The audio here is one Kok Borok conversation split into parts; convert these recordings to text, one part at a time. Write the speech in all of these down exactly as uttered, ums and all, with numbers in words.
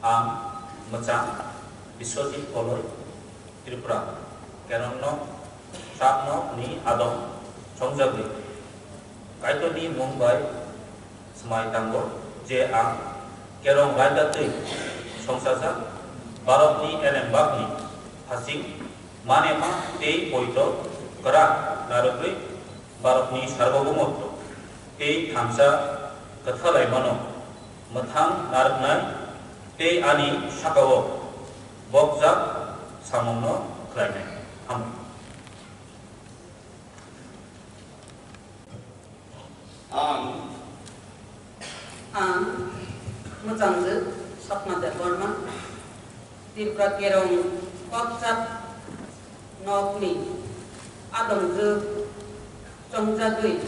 Ang mwchang Biswajit Koloi, Tripura, Kerongno Chapnokni adong chongjagwi Kaitorni mung bai swmai tango je ang Kerong raida twi songsajak Bharatni elembakni phasing manema tei poito kwrak narwgwi Bharatni sarbogumoto tei thansa kwthalaimano mwthang narwknai tei ani sakao bokjak samungno khlainai. Hambai. Ang Ang mwchangjwk Sapna Debbarma, Tripura Kerong Kokchap nokni adongjwk chongjagwi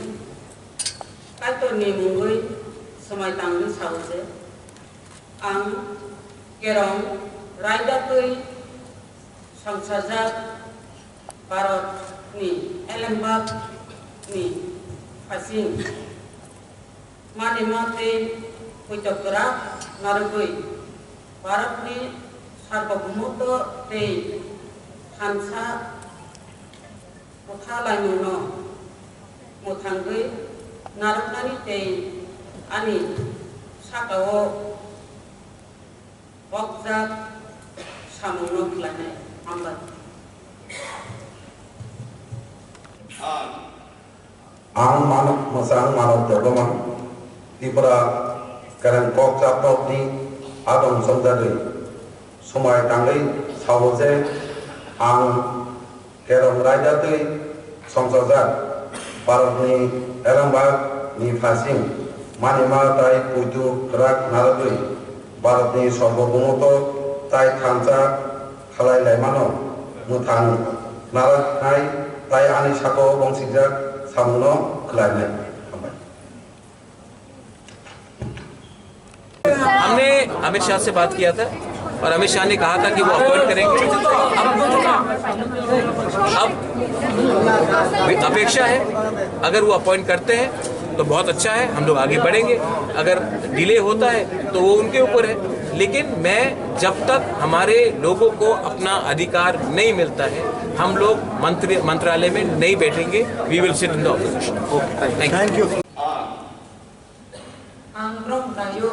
Kaitorni mungwi swmai tangwi sao je, ang Kerong raida twi songsajak Bharatni elembakni phasing manima tei poito kwrak narwgwi Bharatni sarbogumoto tei thansa kwthalaimungno mwthangwi narwknani tei ani sakao bokjak samungno khlainai. Hambai. Ang Mano-, Mwchang Manob Debbarma, Tripura Kereng Kokchap nokni adong chongjagwi swmai tangwi sao je ang Kerong raida twi songsajak Bharatni elembakni phasing manima tai puitu kwrak narwgwi Bharatni sarbogumoto tai thansa khalai laimano mwthang narwknai tai ani sakao bongsijak samungno khlainai. Hambai. हमने अमित शाह से बात किया था और अमित शाह ने कहा था कि वो अपॉइंट करेंगे। अब, अब अपेक्षा है, अगर वो अपॉइंट करते हैं तो बहुत अच्छा है, हम लोग आगे बढ़ेंगे। अगर डिले होता है तो वो उनके ऊपर है, लेकिन मैं, जब तक हमारे लोगों को अपना अधिकार नहीं मिलता है, हम लोग मंत्री, मंत्रालय में नहीं बैठेंगे। We will sit in the opposition. Okay, thank you. Ang Brom Nayo,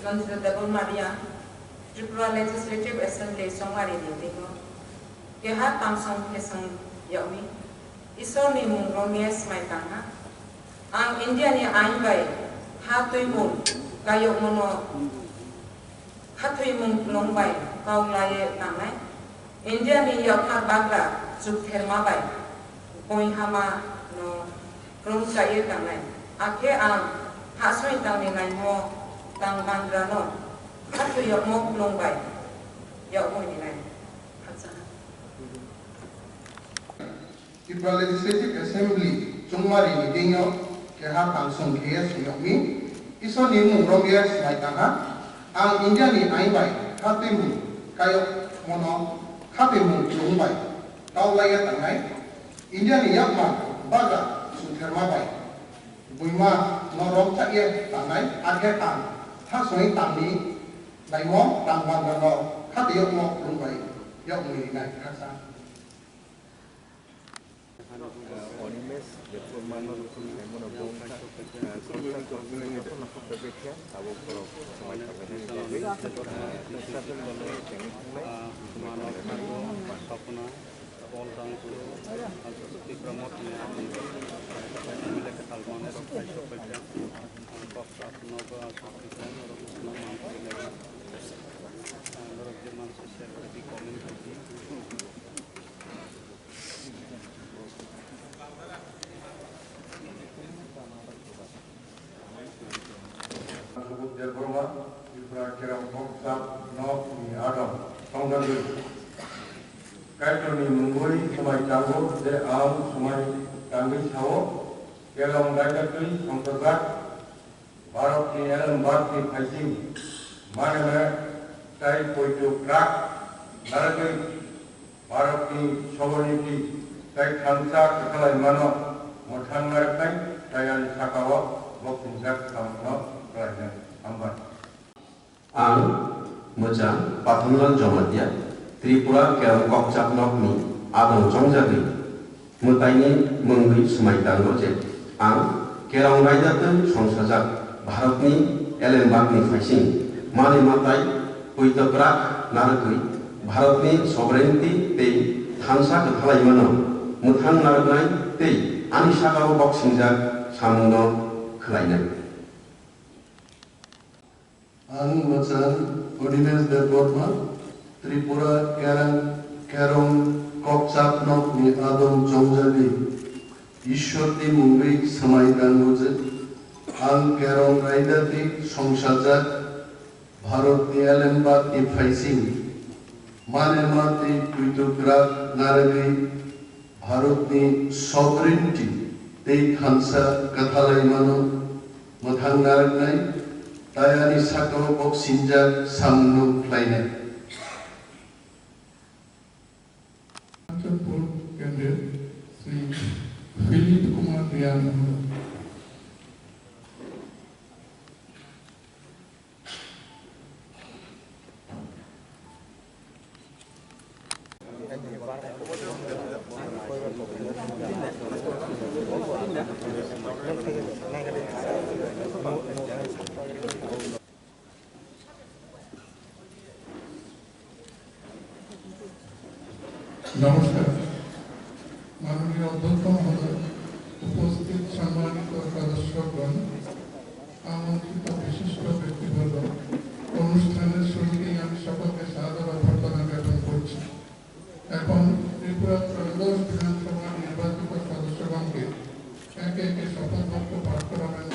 Nandita Debbarma Reang, Tripura Legislative Assembly Chongmari ni twi o keha tangsong khesong yagwi Isor ni mung romwi swmai tangha. Ang India ni ain bai ha twimung kayokmano khathoimung klung bai kau laiwi tangnai. India ni yaphar bagra chuktherma bai boihama no klung chaiwi tangnai. Akhe ang hahsoi tangni laimo tang bandra no khathoi yokmo klung bai yokmoi rinai. Khakchangha. Tripura Legislative Assembly chongmari ni deing o keha tangsong khe suyokni Isor ni mung romwi swmai tangha. Ang India ni ain bai khatwi mung kayok mono khatwi mung klung bai kau laiya tangnai. India ni yakma bagra sutherma bai buima no rom chaiya tangnai, akhe ang ha songwi tangni laimo tang bandra no khatwi yokmo klung bai yokmwi rinai khaksa. Animes, Debbarma no rukun, Simon Bongkha, Konstantin Konstantin Pepetian, abo borok Samai Tangmani bagwi, Konstantin Konstantin tengwi thangnai, Samai Tangmani bagwi. All down to Tipra Motha ni M L A Kalman Kaisho Paikha, Box Up Nogo Asok Tipra, Norok Suna Mantri Lega, Norok Jeman Social Media Comment Kaji. Subudh Debbarma, Tripura Kerong Kokchap nokni adong chongjagwi Kaitorni mungwi swmai tango je ang swmai tangwi sao, Kerong raida twi songsajak Bharatni elembakni phaising manema tai poito kwrak narwgwi Bharatni soborniti tai thansa kwthalaimano mwthang narwknai tai ani sakao boksijak samungno khlainai. Hambai. Ang Mwchang Pathanlal Jamatia, Tripura Kerong Kokchap Nokni adong chongjagwi mwtaini mungwi swmai tango je, ang Kerong Raidatwi songsajak Bharatni elembakni phaising mane matai puitokrak narwkwi Bharatni sovereignty tei thansa kwthalaimano mwthang narwknai tei ani sakao boksingjak samungno khwlainai. Ang mwchang Odinesh Debbarma, Tripura Kerang, Kerong Kokchap Nokni adong chongjagwi Ishwarni mungwi swmai tango je, ang Kerong Raidati songsajak Bharatni elembakni phaising mane ma tei puitokrak narwgwi Bharatni sovereignty tei thansa kwthalaimano mwthang narwknai, tei ani sakao boksingjak samungno khlainai. Kanchanpur candidate Shri Philip Kumar Dayal Mangla. নমস্কার। মাননীয় অধ্যক্ষ মহোদয়, উপস্থিত সম্মানিত সদস্যগণ, আমন্ত্রিত বিশিষ্ট ব্যক্তিবর্গ, অনুষ্ঠানের শুরুতেই আমি সকলকে সাদর অভ্যর্থনা জ্ঞাপন করছি। এখন ত্রিপুরা ত্রয়োদশ বিধানসভা নির্বাচিত সদস্যগণকে একে একে শপথ বাক্য পাঠ করাবেন।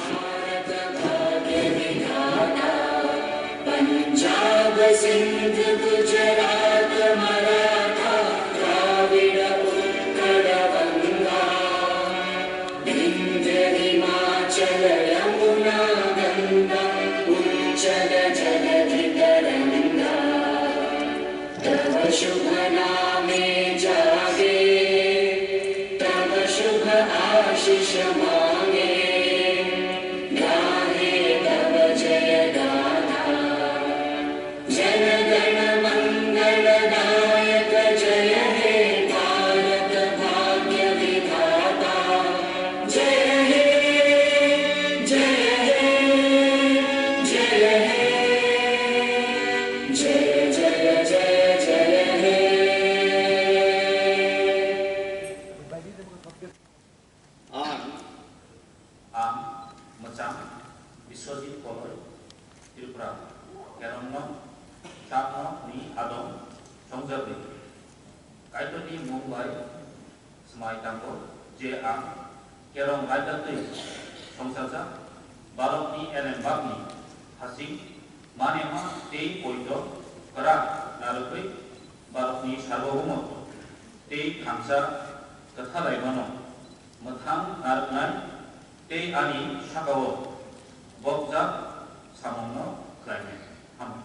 पंजाब सिंध गुजरात मराठा द्राविड़ उत्कल गंगा विंध्य हिमाचल यमुना गंगा उच्छल जलधि तरंगा। तव शुभ नामे जागे, तव शुभ आशीष मांगे, गाहे तव जय गाथा। जन गण मंगल दायक जय हे भारत भाग्य विधाता। जय हे, जय हे, जय हे, जय जय जय जय हे। Ang, ang mwchang Biswajit Koloi, Tripura, Kerongno, Chakno ni adong chongjagwi, Kaitorni mung bai swmai tango je ang Kerong Raidatwi songsajak Bharatni elembakni hasing manema tei poito kwrak narwgwi Bharatni sarvabhoumatw tei thansa kwthalaimano mwthang narwknai tei ani sakao bokjak samungno khlainai. Hambai.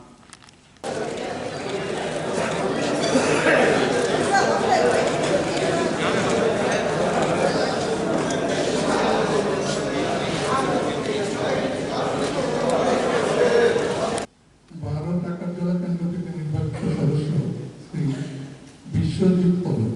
Bharat আকার জেলা কেন্দ্র থেকে নির্বাচিত সদস্য শ্রী বিশ্বজিৎ পদক।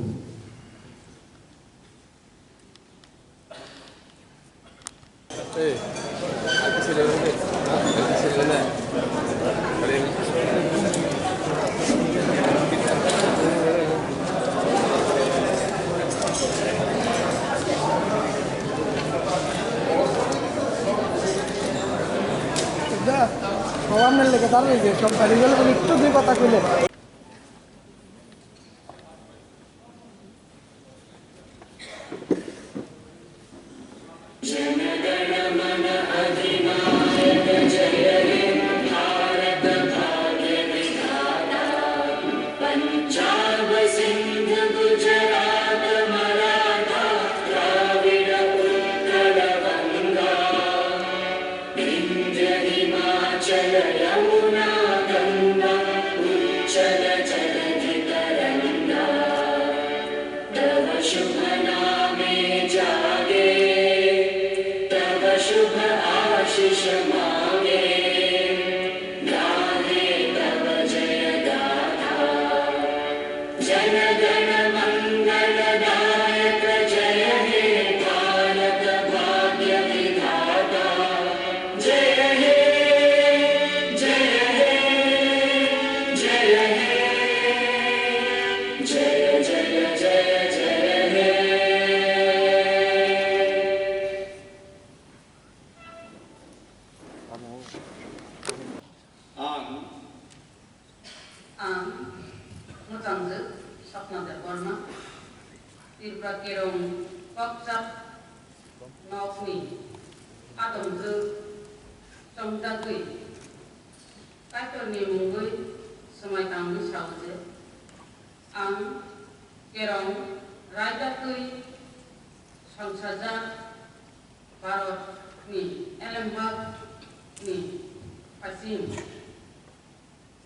ভগবানের লেগে তার এই যে সব গাড়িগুলো একটু দুই কথা কইলে। विंध्य हिमाचल यमुना गंगा उच्छल जलधि तरंगा। तव शुभ नामे जागे, तव शुभ आशीष मांगे, गाहे तव Ang, ang mwchangjwk Sapna Debbarma, Tripura Kerong Kokchap nokni adongjwk chongjagwi Kaitorni mungwi swmai tangwi sao je, ang Kerong raida twi songsajak Bharatni Elembak ni phaising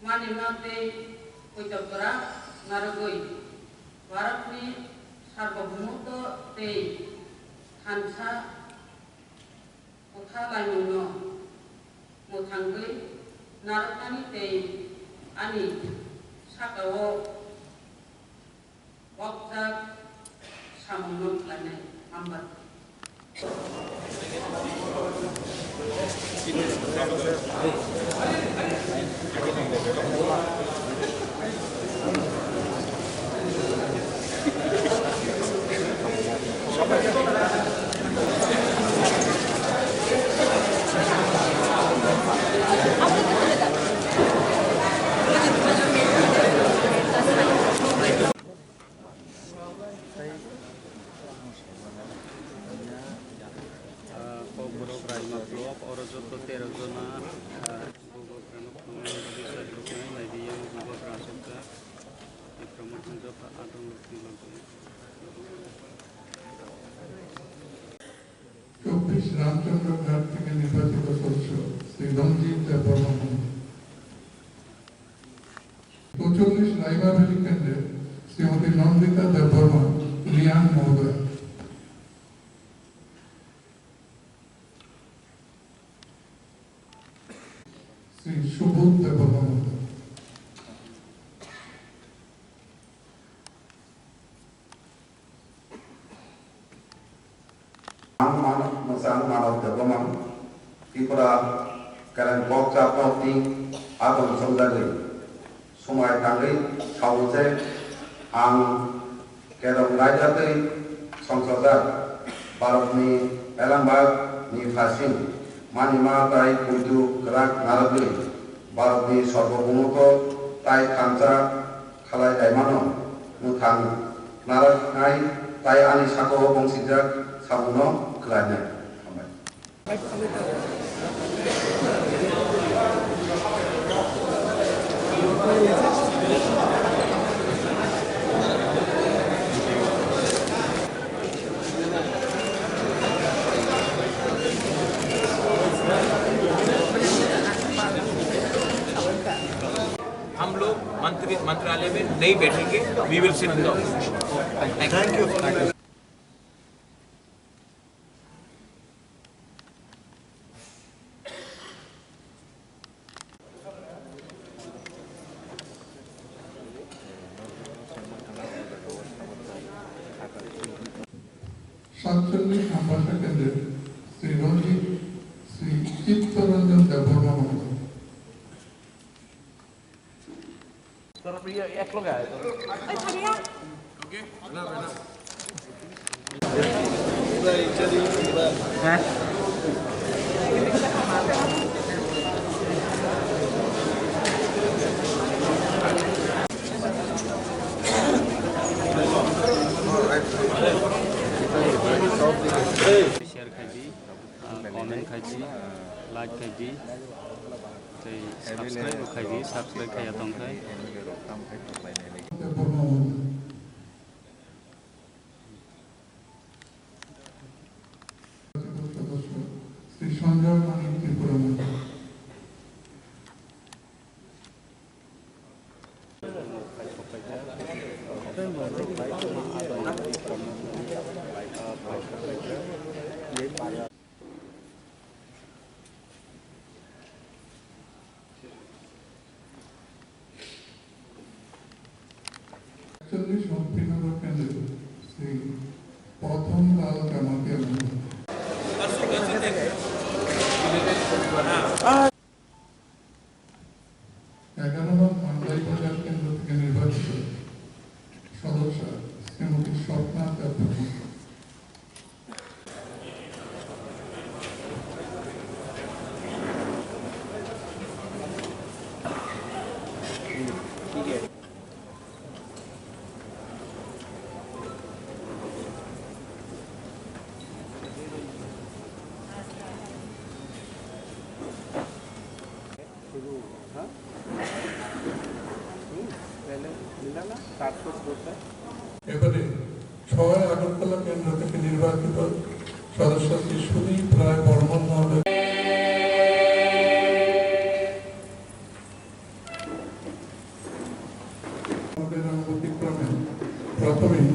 manima tei poito kwrak narwgwi Bharatni sarbobomoto tei thansa kwtha laimungno mwthangwi narwknani tei ani sakao Kokjak samungno khlainai. Hambai. Kokborok Raima block, oro joto tero jona, ah, bubagrano phunuknai bagwi sajluknai, naidi yang bubagra aswkjak, Tipra Motha Jotha Adong Rukni logi. চব্বিশ রামচন্দ্র ঘাট থেকে নির্বাচিত সদস্য শ্রী রঞ্জিত দেববর্মা মহোদয়। পঁয়তাল্লিশ রাইমা ভ্যালি কেন্দ্রে শ্রীমতী নন্দিতা দেববর্মা রিয়াং মহোদয়। শ্রী সুবোধ দেববর্মা মহোদয়। Ang Mano-, Mwchang Manav Debbarma, Tripura Kereng Kokjak nokni adong chongjagwi, swmai tangwi sao je, ang Kerong raida twi songsajak Bharatni Elembak ni phaising manima tai poito kwrak narwgwi Bharatni sarbobomoto tai thansa khalai laimano mwthang narwknai tai ani sakao bongsijak samungno khlainai. Hambai. हम लोग मंत्री, मंत्रालय में नहीं बैठेंगे, we will sit in the office. Thank you. সাতচল্লিশ আমবাসা কেন্দ্রের শ্রী রঞ্জিত, শ্রী চিত্তরঞ্জন দেববর্মা মহোদয়। Share khai di, ah, comment khai di, like khai di, tei subscribe bo khai di, subscribe khaiya tong khai. সদস্য শ্রী সঞ্জয় মানিক ত্রিপুরা মহোদয়। একচল্লিশ হরিপ্রিয়ানগর কেন্দ্র শ্রী প্রথম লাল জামাতিয়া মহোদয়। এগারো নং মান্দাই বাজার কেন্দ্র থেকে নির্বাচিত সদস্য শ্রীমতী স্বপ্না দেববর্মা। এবারে ছয় আগরতলা কেন্দ্র থেকে নির্বাচিত সদস্য শ্রী সুদীপ রায় বর্মন মহোদয়। আমাদের অনুমতি ক্রমে প্রথমেই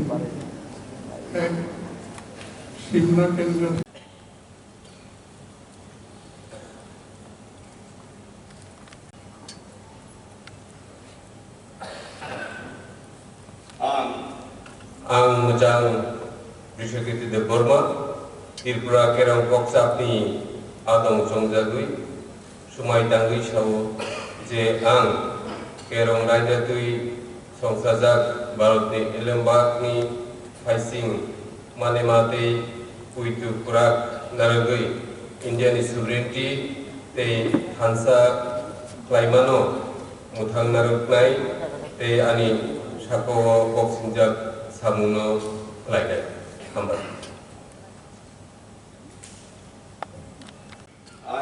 এক সিমনা কেন্দ্র Ang, ang mwchang Biswakirti Debbarma, Tripura Kerong Kokchapni adong chongjagwi, swmai tangwi sao je ang Kerong raida twi songsajak Bharatni elembakni phaising manema tei poito kwrak narwgwi Indiani sovereignty tei thansa khlaimano mwthang narwknai tei ani sakao kok singjak samungno khlainai. Hambai.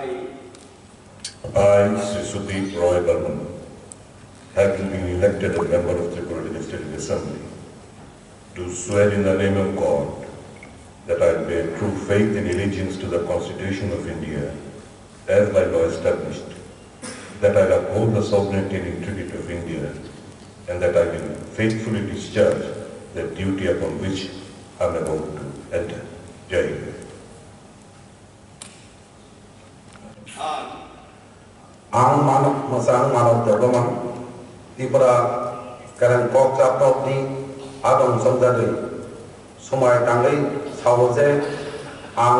I, I, Sri Sudeep Roy Barman, having been elected a member of Tripura Legislative Assembly, do swear in the name of God that I will bear true faith and allegiance to the Constitution of India as by law established, that I will uphold the sovereignty and integrity of India, and that I will faithfully discharge the duty upon which I am about to enter. Jai Hind. Ang Mano-, Mwchang Manav Debbarma, Tripura Kereng Kokchap nokni adong chongjagwi swmai tangwi sao je ang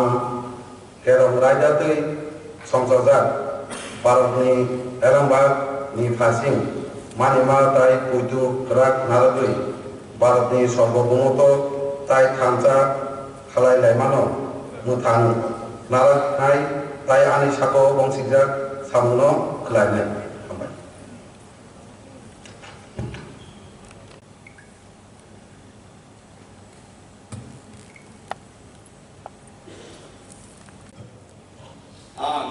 Kerong raida twi songsajak Bharatni elembakni phaising manima tei poito kwrak narwgwi Bharatni sarbobomoto tei thansa khlai laimano mwthang narwknai tei ani sakao bongsijak samungno khlainai. Hambai. Ang,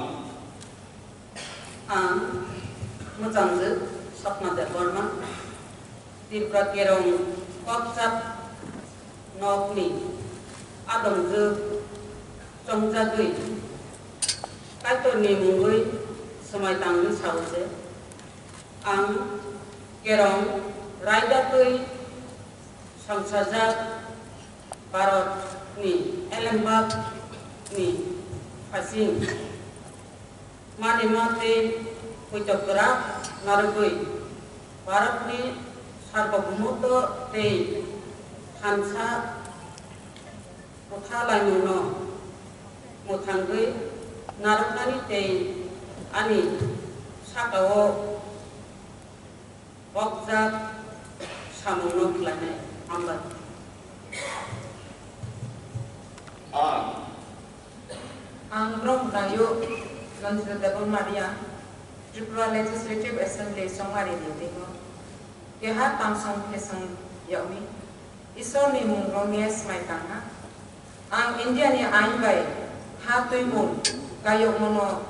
ang mwchangjwk Swapna Debbarma, Tripura Kerong Kokchap nokni adongjwk chongjagwi Kaitorni mungwi swmai tangwi sao je, ang Kerong raida twi songsajak Bharatni elembakni phaising manima tei poito kwrak narwgwi Bharatni sarbobomoto tei thansa kwthalaimungno mwthangwi narwknani tei ani sakao kokjak samungno khlainai. Hambai. Ang, ang Brom Rayo Nandita Debbarma Reang, Tripura Legislative Assembly chongmari ni twi o keha tamsong khesang yagwi Isorni mung romwi swmai tangha. Ang Indiani ain bai ha twimung kayokmano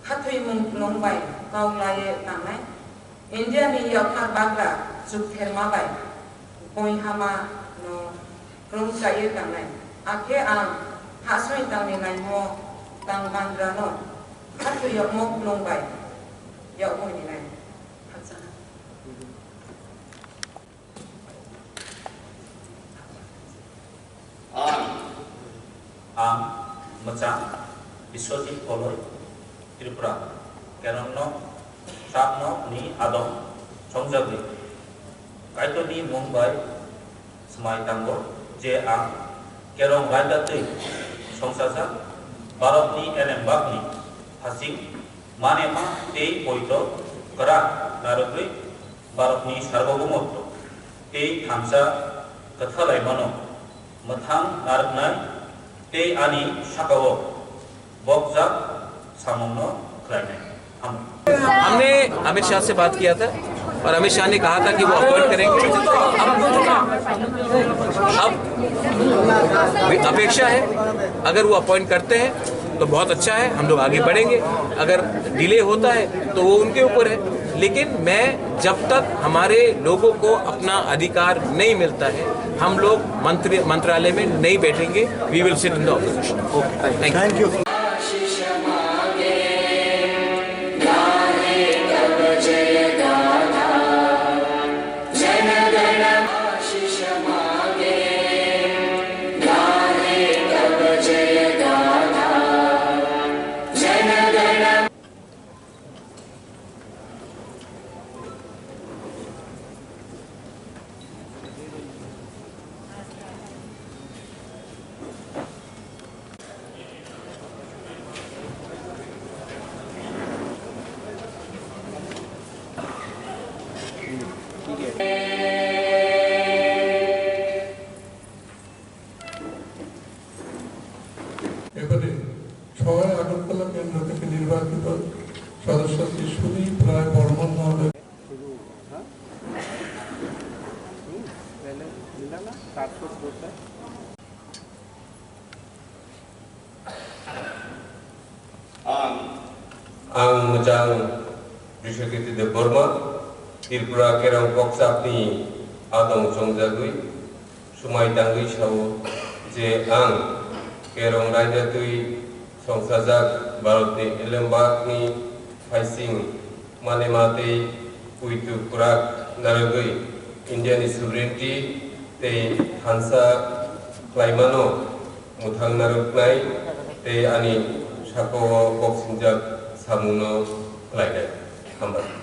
khathwimung phlung bai kok laiwi tangnai. Indiani yaphar bagra chuktherma bai boihama no phlung chaiwi tangnai. Akhe ang hahsoi tangni laimo tang bangrano khathwi yokmo phlung bai yokmoi ninai. Khakchangha. Ang, ang mwchang Biswajit Koloi, Tripura, Kerongno, Trapno ni adong chongjagwi Kaitorni mung bai swmai tango je ang Kerong raida twi songsajak Bharatni elembakni hasing manema tei poito kwrak narwgwi Bharatni sarbobomoto tei thansa kwthalaimano mwthang narwknai tei ani sakao bokjak samungno khlainai. Hambai. हमने अमित शाह से बात किया था और अमित शाह ने कहा था कि वो अपॉइंट करेंगे। अब, अब अपेक्षा है, अगर वो अपॉइंट करते हैं तो बहुत अच्छा है, हम लोग आगे बढ़ेंगे। अगर डिले होता है तो वो उनके ऊपर है, लेकिन मैं, जब तक हमारे लोगों को अपना अधिकार नहीं मिलता है, हम लोग मंत्री मंत्रालय में नहीं बैठेंगे। We will sit in the opposition. Thank you. এবারে ছয় আগরতলা কেন্দ্র থেকে নির্বাচিত সদস্য শ্রী সুদীপ রায় বর্মন মহোদয়। Ang. Ang mwchang Biswakirti Debbarma, Tripura Kerong Kokchapni adong chongjagwi swmai tangwi sao je ang Kerong raida twi songsajak Bharatni elembakni phaising manema tei puitu kwrak narwgwi Indiani sovereignty tei thansa khlaimano mwthang narwknai tei ani sakao kok singjak samungno khlainai. Hambai.